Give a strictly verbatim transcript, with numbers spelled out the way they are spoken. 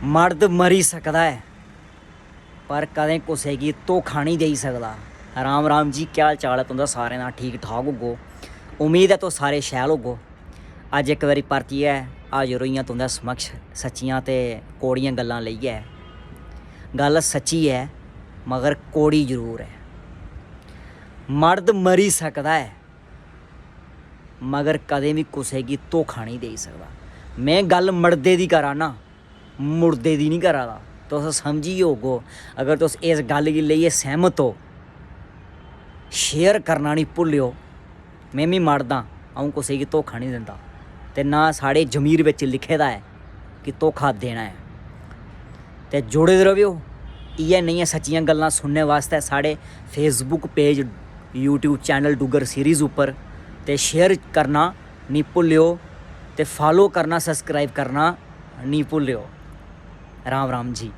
मर्द मरी सकदा ऐ, पर कदें कुसै गी धोखा निं देई सकदा। राम राम जी, केह् हाल चाल ऐ तुं'दा? सारें दा ठीक ठाक होगो। उम्मीद ऐ तुस सारे शैल होगो। अज्ज इक बारी परतियै हाजर होई आं तुं'दे समक्ष सच्चियां ते कौड़ियां गल्लां लेइयै। गल्ल सच्ची ऐ, मगर कौड़ी जरूर ऐ। मर्द मरी सकदा ऐ, मगर कदें बी कुसै गी धोखा निं देई सकदा। में गल्ल मर्दे दी करा ना, मुर्दे दी निं करा दा। तुस समझी होगो। अगर तुस इस गल्ल गी लेइयै सैह्मत ओ, शेयर करना निं भुल्लेओ। में बी मर्द आं, अ'ऊं कुसै गी धोखा निं दिंदा, ते ना साढ़े जमीर बिच लिखे दा ऐ कि धोखा देना ऐ। ते जुड़े दे रवेओ इ'यै नेहियां सच्चियां गल्लां सुनने बास्तै साढ़े Facebook page, YouTube channel Duggar series उप्पर, ते शेयर करना निं भुल्लेओ, ते फॉलो करना, सब्सक्राइब करना निं भुल्लेओ। राम राम जी।